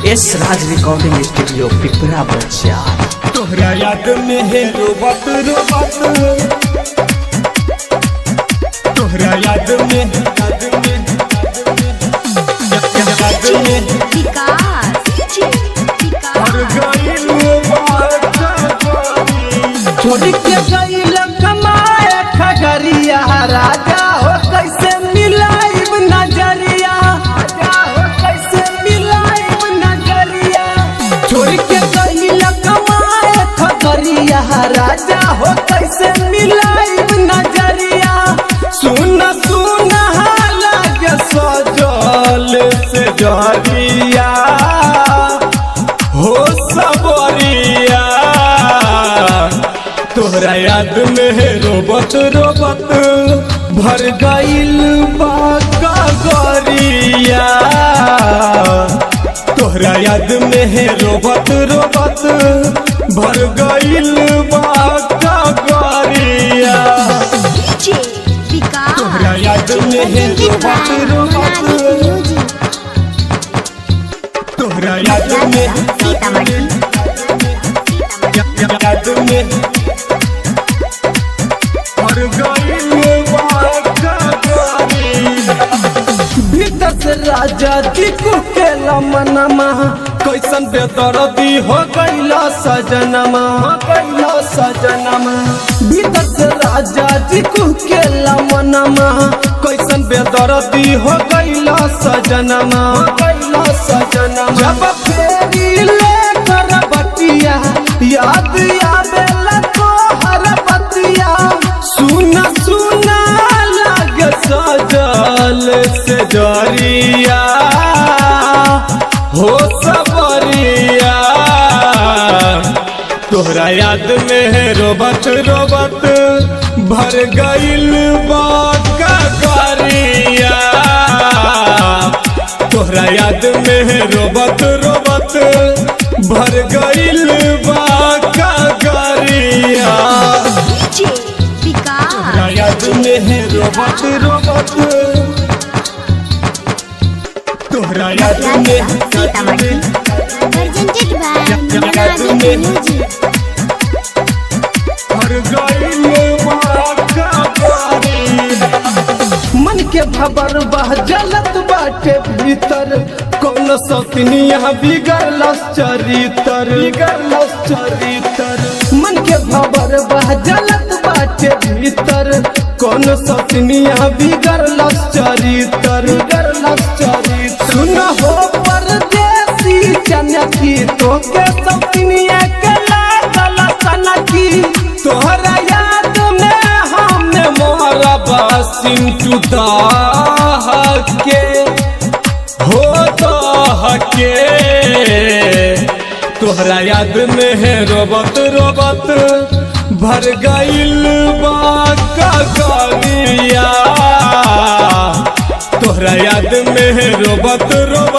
S Raj recording studio Pipra Bazar. तोहरा याद में है रोबत रोबत, तोहरा याद में, याद में, याद में विकास और गइल बात गोरी। छोड़ के गईल कमाए खगरिया, राजा हो कैसे मिलाइब नजरिया, राजा हो कैसे मिलाइब नजरिया। छोड़ के गईल कमाए खगरिया, राजा हो कैसे मिलाइब नजरिया। सुन सुन लागे सजल से जरिया हो सबरिया, तोहरा याद में है रोबत रोबत भर गइल बा गगरिया, तोहरा याद में है रोबत रोबत भर गइल बा गगरिया। विकास तोहरा याद में है रोबत रोबत, म्यूजिक तोहरा याद में, सीतामढ़ी याद में और गइल बा गगरिया। भीतर से राजा जी को के मनमा, कैसन बेदर्दी हो गइला सजनमा, हो गइला सजनमा। भीतर से राजा जी को के मनमा, कैसन बेदर्दी हो गइला सजनमा, हो गइला सजनमा। जब फेरी ले कर बतिया, याद आवेला तोहर बतिया। सुन सुन लाग सजल से जरिया हो सबरिया, तोहरा याद में है रोबत रोबत भर गइल बा गगरिया, तोहरा याद में है रोबत रोबत भर गइल बा गगरिया। विकास तोहरा याद में है रोबत रोबत, तोहरा याद में, सीतामढ़ी प्रेजेंटेड बाय याद में म्यूजिक भर गइल बा गगरिया। मन के भबर बह जलत बाटे भीतर, कौन सतनिया बिगड़लस चरितर, बिगड़लस चरितर। मन के भबर बह जलत बाटे भीतर, कौन सतनिया बिगड़लस चरितर, बिगड़लस चरितर। सुन हो परदेसी चनकी, तोके सपनिया के लागल सनकी। तोहरा याद में हमने मोरबा सिंटू दाह के हो दाह के, तोहरा याद में है रोबत रोबत भर गइल बा गगरिया, तोहरा याद में है रोबत रोबत।